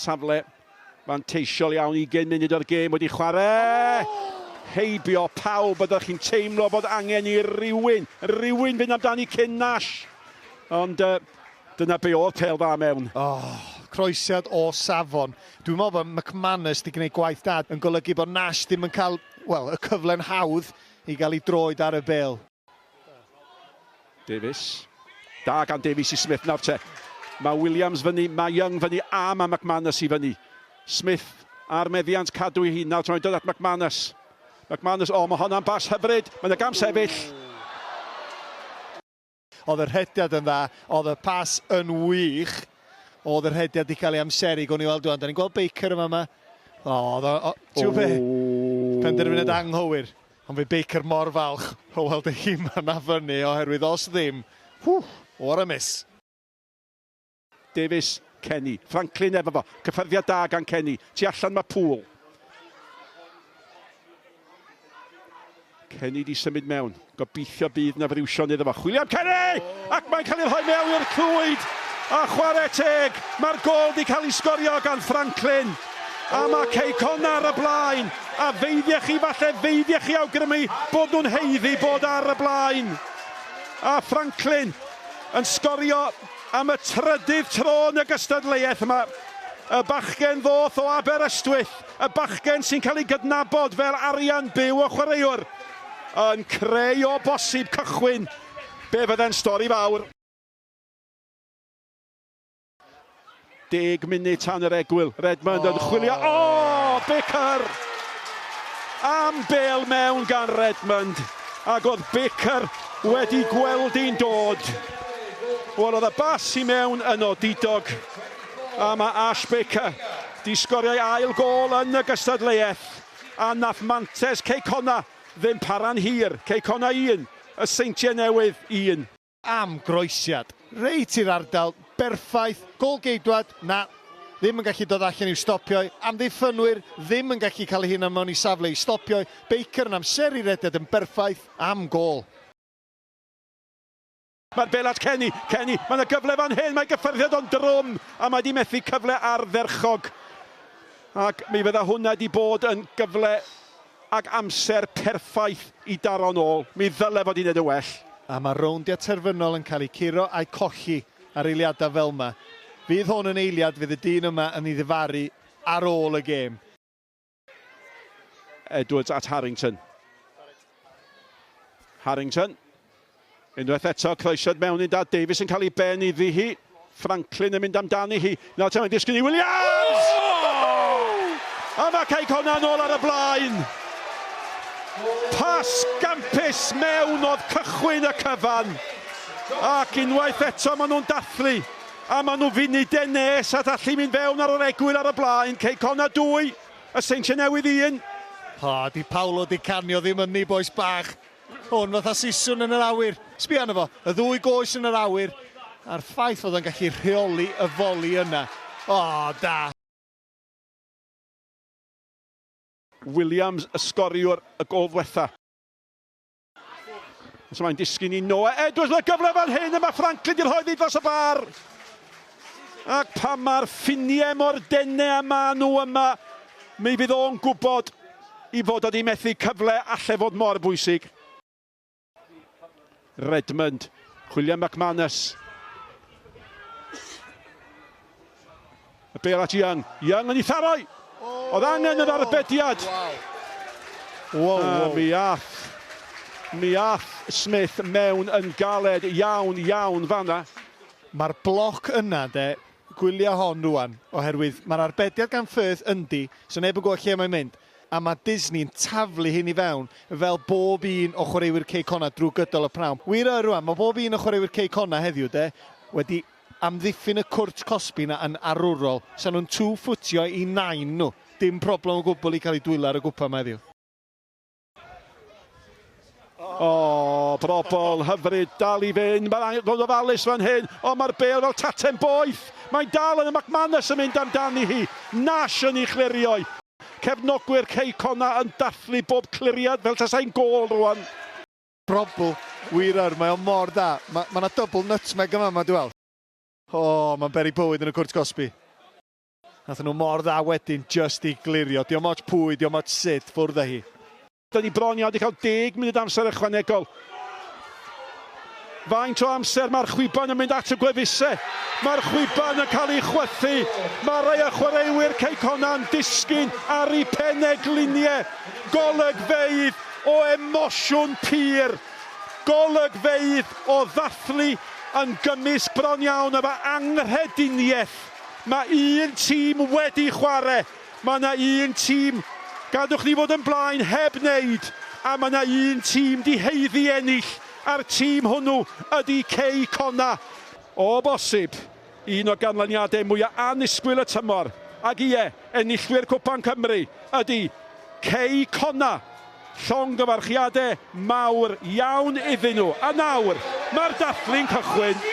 Safle fanteisiol iawn, 20 munud o'r gêm wedi chwarae. Heibio pawb, ydych chi'n teimlo bod angen i rywun, rywun fynd amdani cyn Nash. Ond uh, dyna be oedd pêl dda mewn. Oh, croesiad o safon. Dwi'n meddwl bod McManus wedi gwneud gwaith da yn golygu bod Nash ddim yn cael, wel, y cyfle'n hawdd i gael ei droed ar y bêl. Davies. Da gan Davies i Smith nawr te. Mae Williams fyny, mae Young fyny a mae McManus i fyny. Smith a'r meddiant cadw i hun. Nawr mae'n dod at McManus. McManus, o, oh, mae honna'n bas hyfryd. Mae'n y gam sefyll. Oedd y rhediad yn dda, oedd y pas yn wych. Oedd y rhediad wedi cael ei amseru, gwn i weld dwi'n. Da ni'n gweld Baker yma yma. O, oedd o, ti'n be? Penderfyniad anghywir. Ond fydd Baker mor falch o weld ei hun yna fyny oherwydd os ddim, whew, what a miss. Davies, Kenny, Franklin efo fo, cyffyrddiad da gan Kenny, tu allan mae Poole. Kenny di symud mewn, gobeithio bydd na friwsion iddo fo. Chwilio am Kenny! Ac mae'n cael ei rhoi mewn i'r clwyd! A chwarae teg, mae'r gôl di cael ei sgorio gan Franklin. A mae Cei Connah ar y blaen. A feiddiech chi falle, feiddiech chi awgrymu bod nhw'n haeddu bod ar y blaen. A Franklin yn sgorio am y trydydd tro yn y gystadleuaeth yma. Y bachgen ddoth o Aberystwyth, y bachgen sy'n cael ei gydnabod fel arian byw o chwaraewr, yn creu o bosib cychwyn be fydde'n stori fawr. 10 munud tan yr egwyl. Redmond yn chwilio. O! Oh, Baker! Am bêl mewn gan Redmond. Ac oedd Baker wedi gweld hi'n dod. Wel, oedd y bas i mewn yn odidog. A mae Ash Baker di sgorio'i ail gôl yn y gystadleuaeth. A nath mantes Cei Connah ddim para'n hir. Cei Connah 1, y Seintiau Newydd 1. Am groesiad. Reit i'r ardal, berffaith, gôl-geidwad, na, ddim yn gallu dod allan i'w stopio. Amddiffynwyr ddim yn gallu cael eu hunain mewn i safle i stopio. Baker yn amseru rediad yn berffaith, am gôl. Mae'r bêl at Kenny, Kenny, mae yna gyfle fan hyn, mae gyffyrddiad o'n drwm, a mae wedi methu cyfle ardderchog. Ac mi fydda hwnna wedi bod yn gyfle ac amser perffaith i daro'n ôl. Mi ddyle fod 'di neud yn well. A mae rowndiau terfynol yn cael eu curo a'u colli ar eiliadau fel 'ma. Fydd hwn yn eiliad fydd y dyn yma yn ei ddifaru ar ôl y gêm. Edwards at Harrington. Harrington. Unwaith eto, croesiad mewn un da. Davies yn cael ei ben iddi hi. Franklin yn mynd amdani hi. Nawr te mae'n disgyn i Williams! Oh! A mae Cei Connah nôl ar y blaen. Pas gampus mewn oedd cychwyn y cyfan. Ac unwaith eto maen nhw'n dathlu. A maen nhw funudau nes at allu mynd fewn ar yr egwyl ar y blaen. Cei Connah 2, y Seintiau Newydd 1. O, di Paolo Di Canio ddim yn ni, bois bach. Hwn fatha siswrn yn yr awyr. Sbia arno fo, y ddwy goes yn yr awyr, a'r ffaith fod o'n gallu rheoli y foli yna. O, da! Williams y sgoriwr y gôl ddwetha. So mae'n disgyn i Noah Edwards, mae gyfle fan hyn, yma Franklin di rhoi ddi dros y bar. Ac pan mae'r ffiniau mor dene a ma nhw yma, mi fydd o'n gwybod i fod o di methu cyfle alle fod mor bwysig. Redmond, chwilio McManus. Y bêl at Young. Young yn ei tharoi! Oedd angen yr arbediad. Wow, wow. Mi ath, mi ath Smith mewn yn galed iawn, iawn fanna. Mae'r bloc yna, de, gwylia hon rwan, oherwydd mae'r arbediad gan Firth yndi, so neb yn gwybod lle mae'n mynd, a mae Disney'n taflu hyn i fewn fel bob un o chwaraewyr Cei Connah drwy gydol y pnawn. Wir y rwan, mae bob un o chwaraewyr Cei Connah heddiw, de, wedi amddiffyn y cwrt cosbi 'na yn arwrol. 'Sa nhw'n two-footio i nain nhw. Dim problem o gwbl i cael eu dwylo ar y gwpan 'ma heddiw. O, brobol hyfryd, dal i fynd, mae'n angen bod yn ofalus fan hyn, o mae'r bêl fel taten boeth, mae'n dal yn y McManus yn mynd amdani hi, Nash yn ei chlirio. Cefnogwyr Cei Connah yn dathlu bob cliriad fel tasai'n gôl rwan. Probl, wir yr, mae o mor dda. Mae ma 'na double nutmeg yma, ma dwi'n weld. O, mae'n beryg bywyd yn y cwrt cosbi. Nathon nhw mor dda wedyn jyst i glirio. Diolch moch pwy, diolch moch sut, ffwrdd â hi. Da ni bron iawn wedi cael 10 munud amser ychwanegol. Faint o amser mae'r chwiban yn mynd at y gwefusau. Mae'r chwiban yn cael ei chwythu. Mae rhai o chwaraewyr Cei Connah'n disgyn ar eu penegliniau. Golygfeydd o emosiwn pur. Golygfeydd o ddathlu yn gymysg bron iawn efo anghrediniaeth. Mae un tîm wedi chwarae. Mae yna un tîm, gadwch ni fod yn blaen heb wneud, a mae yna un tîm di haeddu ennill, a'r tîm hwnnw ydy Cei Connah. O bosib, un o ganlyniadau mwyaf annisgwyl y tymor, ac ie, enillwyr Cwpan Cymru ydy Cei Connah. Llongyfarchiadau mawr iawn iddyn nhw. A nawr, mae'r dathlu'n cychwyn.